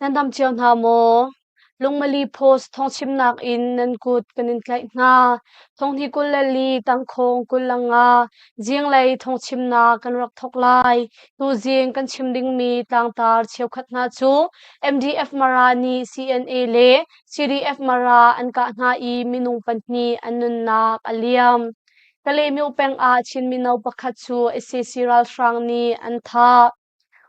Nan dam cio hna maw? Lungmali Post thawngchimnak in nan kut kan in tlaih hna. Thonghni 24 tangkhawng 25 zinglei thawngchimnak kan rak thawk lai. Tuzing kan chim dingmi tlangtar cheukhat hna cu MDF Mara nih CNA le CDF Mara an kah hna i minung pahnih an nunnak a liam. Kalaymyo peng ah Chin mino pakhat cu sac ralhrang nih an thah.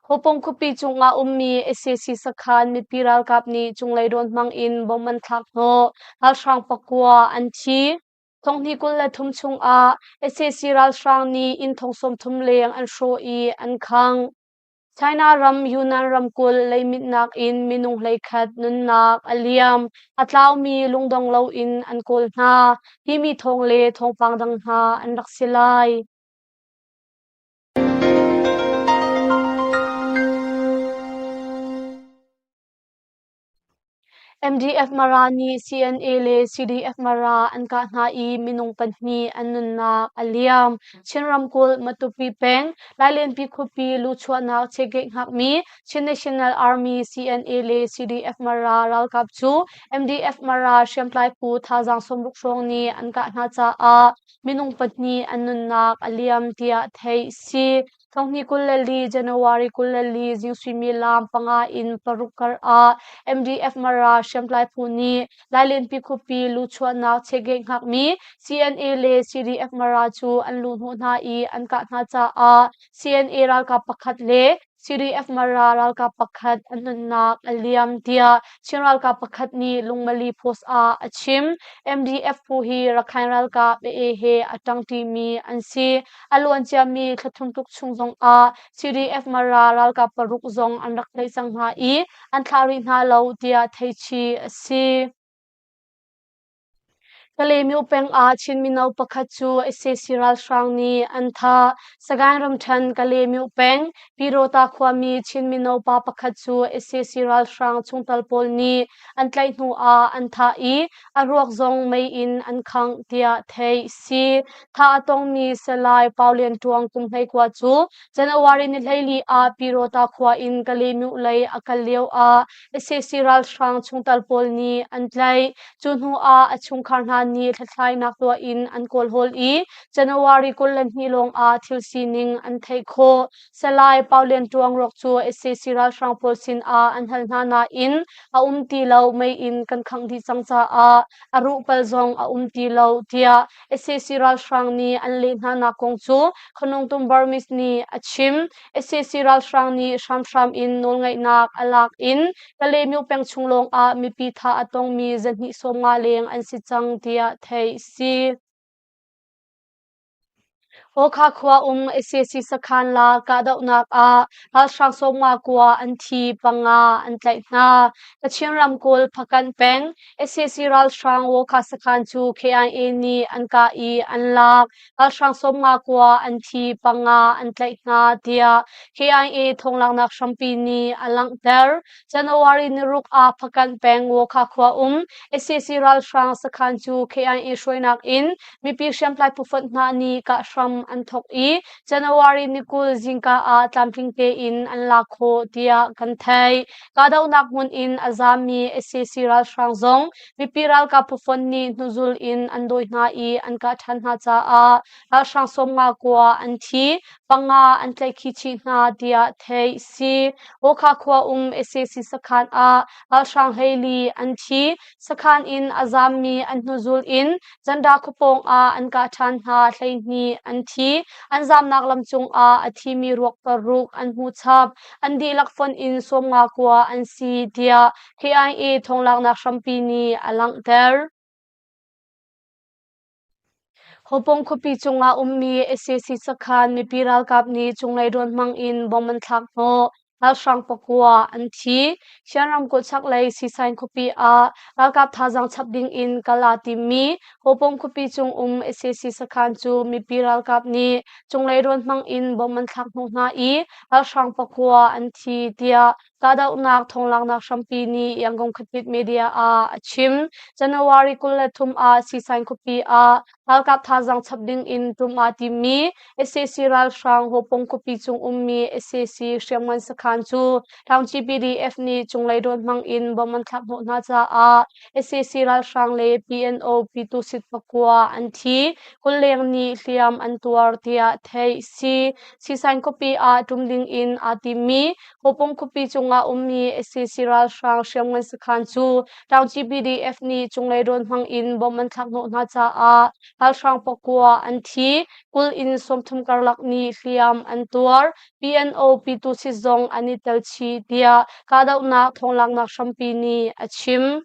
Hopong khuapi cungah ummi sac sakhan mipi ralkap nih cunglei rawn hmang in bomb an thlak hnawh. Ralhrang pakua an thi. Thonghnih 23 chungah sac ralhrang nih inn thong 30 leng an hrawh i an khangh. China ram Yunnan ramkulh leimitnak in minung 11 nunnak a liam. A tlaumi lungdong loin an kawl hna. Timi thawng le thawngpang dang hna an rak si lai. MDF Mara nih CNA le CDF Mara an kah hna i minung pahnih an nunnak a liam. Chin ramkulh Matupi peng Lailenpi khuapi luhchuahnak checkgate hngakmi Chin National Army CNA le CDF Mara ralkap cu MDF Mara hriamtlai phu thazaang 60 hrawng nih an kah hna caah minung pahnih an nunnak a liam tiah theih si. Thonghnih 24 January 24 zing suimilam panga in paruk kar ah MDF Mara hriamtlai phu nih Lailenpi khuapi luhchuahnak checkgate hngakmi CNA le CDF Mara cu an luhhnawh hna i an kah hna caah CNA ralkap pakhat le CDF Mara ralkap pakhat a nunnak a liam tiah Chin ralkap pakhat nih Lungmali Post ah a chim. MDF phu hi Rakhine ralkap AA he a ṭangṭimi an si. A luanciami thla thum tluk chung zongah CDF Mara ralkap paruk zong an rak tlaih cang hna i an thlah rih hna lo tiah theihchih a si. Kalaymyo peng ah Chin mino pakhat cu sac ralhrang nih an thah. Sagaing ramṭhen Kalaymyo peng Pyirota khuami Chin mino pa pakhat cu sac ralhrang chungtel pawl nih an tlaih hnu ah an thah i a ruak zong mei in an khangh tiah theih si. Thah a tongmi Salai Pau Lian Ṭuang kum 19 cu January ni 14 ah Pyirota khua in Kalaymyo lei a kal lio ah sac ralhrang chungtel pawl nih an tlaih. Cu hnu ah a chungkhar hna nih hlathlainak tuah in an kawlhawl i January 22 lawng ah thil sining an theih khawh. Salai Pau Lian Ṭuang ruak cu sac ralhrang pawl sin ah an hal hna nain a um ti lo, mei in kan khangh dih cang caah a ruh pal zong a um ti lo tiah sac ralhrang nih an leh hna nak kong cu Khanungtum Burmese nih a chim. Sac ralhrang nih hramhram in nawlngeihnak a lak in Kalaymyo peng chung lawng ah mipi thah a tongmi 250 leng an si cang tiah theih si. Hawkha khua um sac sakhan la kahdohnak ah ralhrang 59 an thi, panga an tlaih hna. Kachin ramkulh Phakanh peng sac ralhrang Wokha sakhan cu KIA nih an kah i an lak. Ralhrang 59 an thi, panga an tlaih hna tiah KIA thawnglaknak hrampi nih a langhter. January niruk ah Phakanh peng Wokha khua um sac ralhrang sakhan cu KIA hruainak in mipi hriamtlai phufonh hna nih kah hram an thawk i January ni 20 zingka ah tlamtling tein an lak khawh tiah kan theih. Kahdohnak hmun in a zaammi sac ralhrang zong mipi ralkap phufonh nih hnuzul in an dawi hna i an kah ṭhan hna caah ralhrang 59 an thi, panga an tlaihkhih chih hna tiah theih si. Hawkha khua um sac sakhan ah ralhrang 14 an thi. Sakhan in a zaammi an hnuzul in Zanda khuapawng ah an kah ṭhan hna 12 an thi. An zaamnak lam cungah a thimi ruak paruk an hmuh chap. An dihlak fonh in 59 an si tiah KIA thawnglaknak hrampi nih a langhter. Hopong khuapi cungah ummi sac sakhan mipi ralkap nih cunglei rawn hmang in bomb an thlak hnawh. Ralhrang pakua an thi. Shan ramkulh chaklei Sisain khuapi ah ralkap thazaang chap ding in kal aa timmi Hopong khuapi cung um sac sakhan cu mipi ralkap nih cunglei rawn hmang in bomb an thlak hnawh hna i ralhrang pakua an thi tiah Kahdohnak thawnglaknak hrampi nih Yangon khuapit media ah a chim. January 23 ah Sisain khuapi ah ralkap thazaang chap ding in tum aa timmi sac ralhrang Hopong khuapi cung ummi sac hriamngan sakhan. sakhan cu Taungci PDF nih cunglei dawn hmang in bomb an thlak hnawh hna caah sac ralhrang le PNO Pyitusit pakua an thi. Kuleng nih hliam an tuar tiah theih si. Siisain khuapi ah ṭum ding in aa timmi Hopung khuapi cungah ummi sac ralhrang hriamngan sakhan cu Taungci PDF nih cunglei dawn hmang in bomb an thlak hnawh hna caah ralhrang pakua an thi. 20 in 30 karlak nih hliam an tuar. PNO Pyitusit zong an i tel chih tiah kahdohnak thawnglaknak hrampi nih a chim.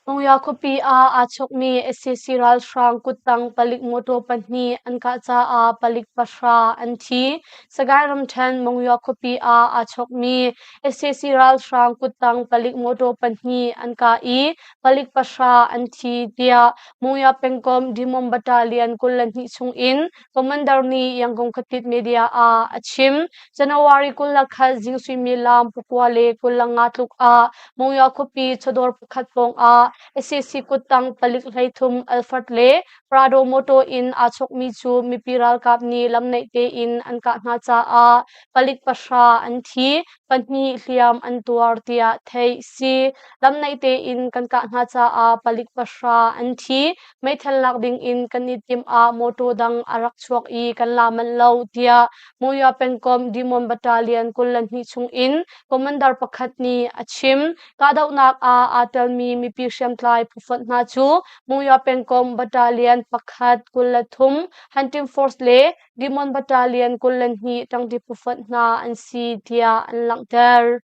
Monywa khuapi ah aa chawkmi sac ralhrang kuttang palik mawṭaw pahnih an kah caah palik pahra an thi. Sagaing ramṭhen Monywa khuapi ah aa chawkmi sac ralhrang kuttang palik mawṭaw pahnih an kah i palik pahra an thi tiah Monywa pengkomh Dimon Battalion 22 chungin Commander nih Yangon khuatit media ah a chim. January 21 zing suimilam pakua le 25 tluk ah Monywa khuapi chawdawr pakhat pawng ah sac kuttang palik 33 Alphard le Prado motor in aa chawkmi cu mipi ralkap nih lamnaih tein an kah hna caah palik pahra an thi, pahnih hliam an tuar tiah theih si. Lamnaih tein kan kah hna caah palik pahra an thi. Meithal lak ding in kan i timh ah motor dang a rak chuak i kan la manh lo tiah Monywa pengkomh Dimon Battalion 22 chung in commander pakhat nih a chim. Kahdohnak ah aa telmi mipi hriamtlai phufonh hna cu Monywa pengkomh Battalion pakhat 23 Hunting Force le Dimon Battalion 22 ṭangṭi phufonh hna an si tiah an langhter.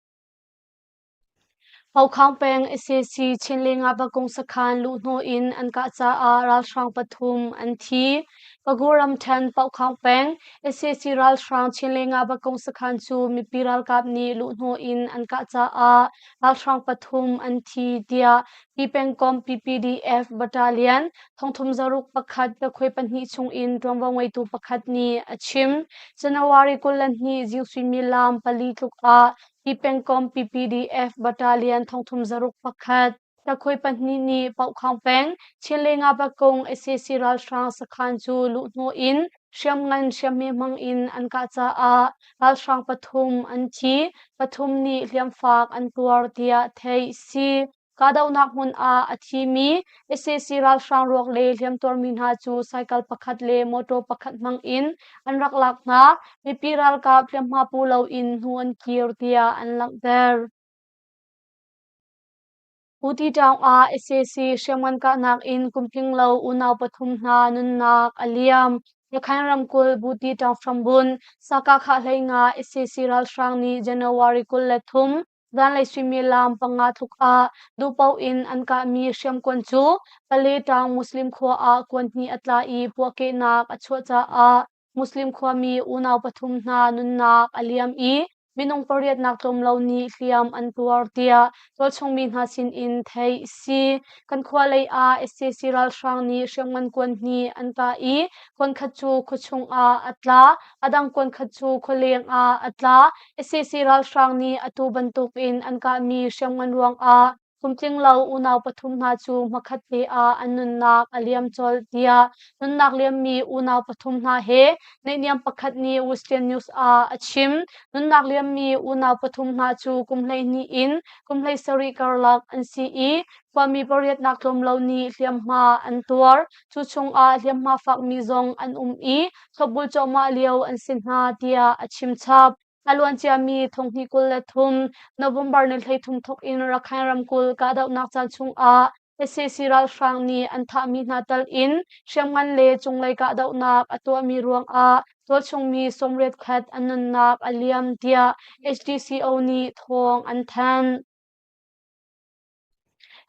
Haukhang peng sac Chinleng ah Bakung sakhan luhhnawh in an kah caah ralhrang pathum an thi. Pagu ramṭhen Paukhang peng sac ralhrang Chinleng ah Bakung sakhan cu mipi ralkap nih luhhnawh in an kah caah ralhrang pathum an thi tiah Pi pengkomh PPDF Battalion thongthum zaruk pakhat takhuai pahnih chungin ṭuanvo ngeitu pakhat nih a chim. January 22 zing suimilam pali tluk ah Hi pengkomh PPDF Battalion thongthum zaruk pakhat takhuai pahnih nih Paukhang peng Chinlenga Bakung sac ralhrang sakhan cu luhhnawh in hriamngan hriamhme hmang in an kah caah ralhrang pathum an thi, pathum nih hliamfak an tuar tiah theih si. Kahdohnak hmun ah a thimi sac ralhrang ruak le hliamtuarmi hna cu cycle pakhat le motor pakhat hmang in an rak lak hna. Mipi ralkap hliamhma pu loin hnu an kir tiah an langhter. Puti Town ah sac hriamngan kahnak in kum tlinglo unau pathum hna nunnak a liam. Rakhine ramkulh Buti Town hrambun Sakakha hleinga sac ralhrang nih January 23 Zanlei suimilam panga tluk ah duhpaoh in an kahmi hriamkuan cu Paletang Muslim khua ah kuan hnih a tla i puahkehnak a chuah caah Muslim khuami unau pathum hna nunnak a liam i minung pariatnak tlawm lo nih hliam an tuar tiah tualchung mi hna sinin theih a si. Kan khua lei ah sac ralhrang nih hriamngan kuan hnih an kah i kuan khat cu khuachung ah a tla. A dang kuan khat cu khualeng ah a tla. Sac ralhrang nih atu bantukin an kahmi hriamngan ruangah kumtlinglo unau pathum hna cu hmakhat te ah an nunnak a liam colh tiah nunnak liammi unau pathum hna he naihniam pakhat nih Western News ah a chim. Nunnak liammi unau pathum hna cu kum 12 in kum 17 karlak an si i khuami pariatnak tlawm lo nih hliamhma an tuar. Cu chungah hliamhma fakmi zong an um i thlopbul cuahmah lio an si hna tiah a chim chap. A luanciami thonghnih 23 November ni 33 thawk in Rakhine ramkulh kahdohnak caan chungah sac ralhrang nih an thahmi hna tal in hriamngan le cunglei kahdohnak a tuahmi ruangah tualchungmi 81 khat an nunnak a liam tiah HDCO nih thawng an thanh.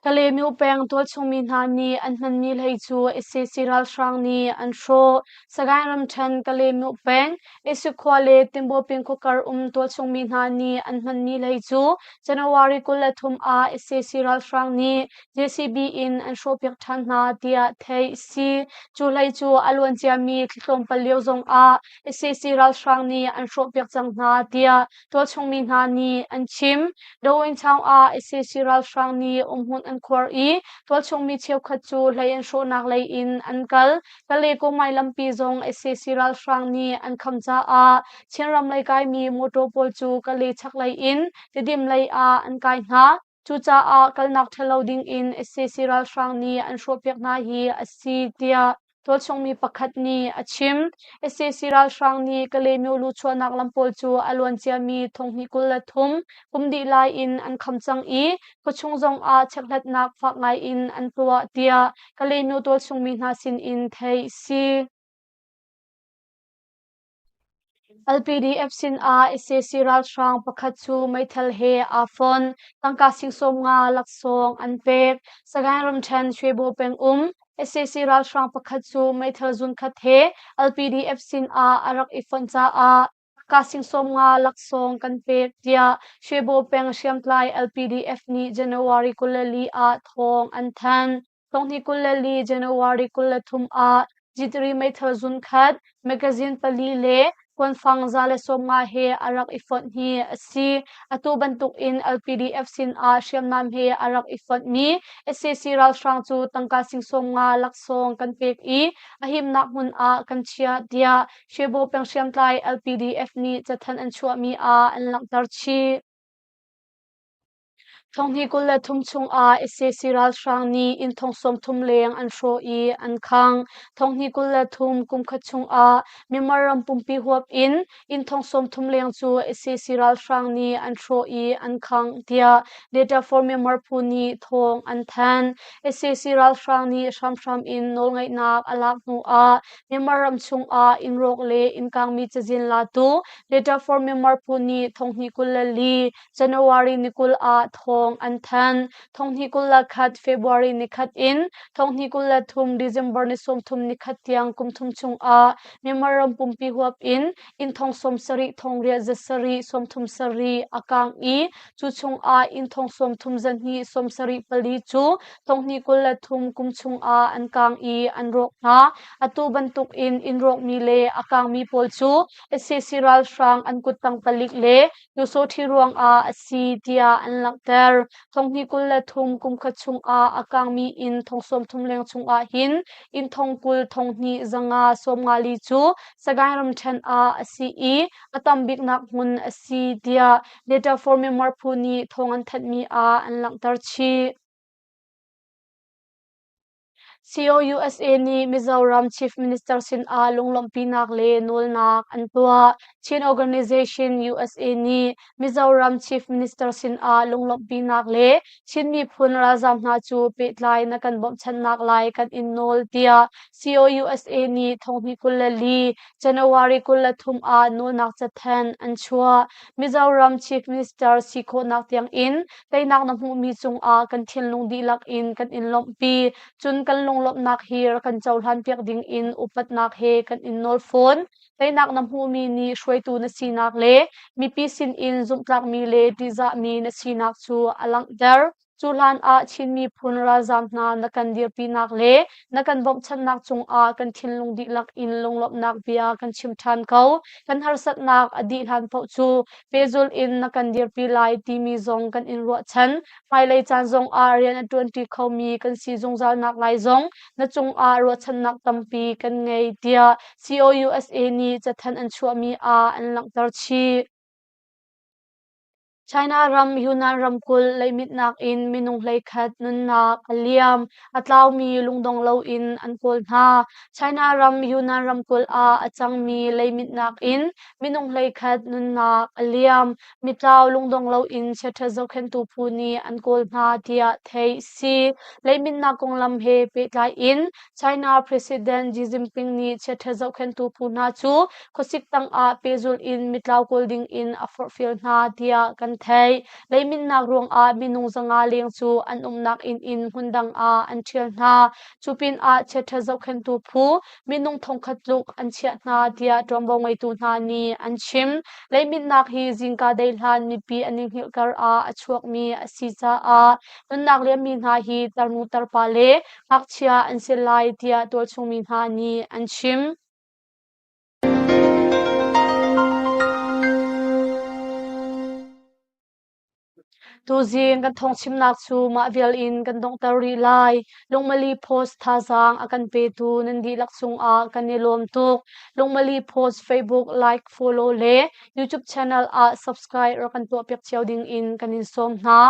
Kalaymyo peng tualchungmi hna nih an hmanmi hlei cu sac ralhrang nih an hrawh. Sagaing ramṭhen Kalaymyo peng Esuk khua le Timbawping khuakar um tualchungmi hna nih an hmanmi hlei cu January 23 ah sac ralhrang nih JCB in an hrawhpiak ṭhan hna tiah theih a si. Cu hlei cu a luanciami thla tlawmpal lio zongah sac ralhrang nih an hrawhpiak cang hna tiah tualchungmi hna nih an chim. Dawinchaung ah sac ralhrang nih umhmun an. an khuar i tualchung mi cheukhat cu hlei an hrawhnak lei in an kal. Kale-Kawmai lampi zong sac ralhrang nih an kham caah Chinram lei kaimi motor pawl cu Kale chaklei in Tidim lei ah an kai hna. Cucaah kalnak ṭhalo dingin sac ralhrang nih an hrawhpiak hna hi a si tiah tualchung mi pakhat nih a chim. Sac ralhrang nih Kalaymyo luhchuahnak lam pawl cu a luanciami thonghnih 23 kum dih lai in an kham cang i khuachung zongah chekhlatnak fak ngai in an tuah tiah Kalaymyo tualchung mi hna sin in theih a si. LPDF sinah sac ralhrang pakhat cu meithal he aa fon. Tangka sing 50 laksawng an pek. Sagaing ramṭhen Shwebo pengum sac ralhrang pakhat cu meithal zunkhat he LPDF sinah a rak i fonh caah tangka sing 50 laksawng kan pek tiah Shwebo peng hriamtlai LPDF nih January 24 ah thawng an thanh. Thonghnih 24 January 23 ah G3 meithal zunkhat, magazine pali le kuanfang 150 he a rak i fonh hi a si. Atu bantuk in LPDF sin ah hriamnam he a rak i fonhmi sac ralhrang cu tangka sing 50 laksawng kan pek i a himnak hmun ah kan chiah tiah Shwebo peng hriamtlai LPDF nih cathanh an chuahmi ah an langhter chih. Thonghnih 23 chungah sac ralhrang nih inn thong 30 leng an hrawh i an khangh. Thonghnih 23 kumkhat chungah Myanmar ram pumpi huap in inn thong 30 leng cu sac ralhrang nih an hrawh i an khangh tiah Data for Myanmar phu nih thawng an thanh. Sac ralhrang nih hramhram in nawlngeihnak a lak hnu ah Myanmar ram chungah inn rawk le inn kangmi cazin latu Data for Myanmar phu nih thonghnih 24 January ni 20 ah thawng an thanh. Thonghnih 21 February ni khat in thonghnih 23 December ni 30 ni khat tiang kum thum chungah Myanmar ram pumpi huap in inn thong 70 thong riat za sarih 30 sarih a kang i cu chungah inn thong 30 zahnih 74 pali cu thonghnih 23 kum chungah an kang i an rawk hna. Atu bantuk in inn rawkmi le a kangmi pawl cu sac ralhrang an kuttang palik le Pyusawṭhi ruangah a si tiah an langhter. Thonghnih 23 kumkhat chungah a kangmi inn thong 30 leng chungah hin inn thong 20 thonghnih zanga 54 cu Sagaing ramṭhen ah a si i a tam biknak hmun a si tiah Data for Myanmar phu nih thawng an thanhmi ah an langhter chih. COUSA nih Mizoram Chief Minister sinah lunglawmhpinak le nawlnak an tuah. Chin Organization USA nih Mizoram Chief Minister sinah lunglawmhpinak le Chin miphun ralzaam hna cu pehtlai na kan bawmhchanhnak lai kan in nawl tiah COUSA nih thonghnih 24 January 23 ah nawlnak cathanh an chuah. Mizoram Chief Minister si khawhnak tiangin teinak na hmuhmi cungah kan thinlung dihlak in kan in lawmhpi. Cun kan lunglawmhnak hi rak kan cohlanpiak dingin upatnak he kan in nawl fawn. Teinak na hmuhmi nih hruaitu na sinak le mipi sinin zumhtlakmi le ṭihzahmi na sinak cu a langhter. Cu hlan ah Chin miphun ralzaam hna na kan dirpinak le na kan bawmhchanhnak cungah kan thinlung dihlak in lunglawmhnak bia kan chim ṭhan ko. Kan harsatnak a dih hlan paoh cu pehzulh in na kan dirpi lai timi zong kan in ruahchan. Hmailei caan zongah rian a ṭuanṭi khomi kan si zungzalnak lai zong na cungah ruahchannak tampi kan ngei tiah COUSA nih cathanh an chuahmi ah an langhter chih. China ram Yunnan ramkulh leimitnak in minung 11 nunnak a liam. A tlaumi lungdong loin an kawl hna. China ram Yunnan ramkulh ah a cangmi leimitnak in minung 11 nunnak a liam. Mitlau lungdong loin chiaṭhat zohkhenhtu phu nih an kawl hna tiah theih a si. Leimitnak konglam he pehtlai in China President Xi Jinping nih chiaṭhat zohkhenhtu phu hna cu khuasik tangah pehzulh in mitlau kawl dingin a forhfial hna tiah kan theih. Leiminnak ruangah minung 500 leng cu an umnak inn in hmundang ah an ṭhial hna. Cu pinah chiaṭhat zohkhenhtu phu minung 1000 tluk an chiah hna tiah ṭuanvo ngeitu hna nih an chim. Leiminnak hi zingka dei hlan mipi an i hngilh kar ah a chuakmi a si caah nunnak liammi hna hi tarnu tarpa le ngakchia an si lai tiah tualchungmi hna nih an chim. Tuzing kan thawngchimnak cu mah vial in kan donghter rih lai. Lungmali Post thazaang a kan petu nan dihlak cungah kan i lawm tuk. Lungmali Post Facebook like, follow le YouTube channel ah subscribe rak kan tuahpiak cio ding in kan in sawm hna.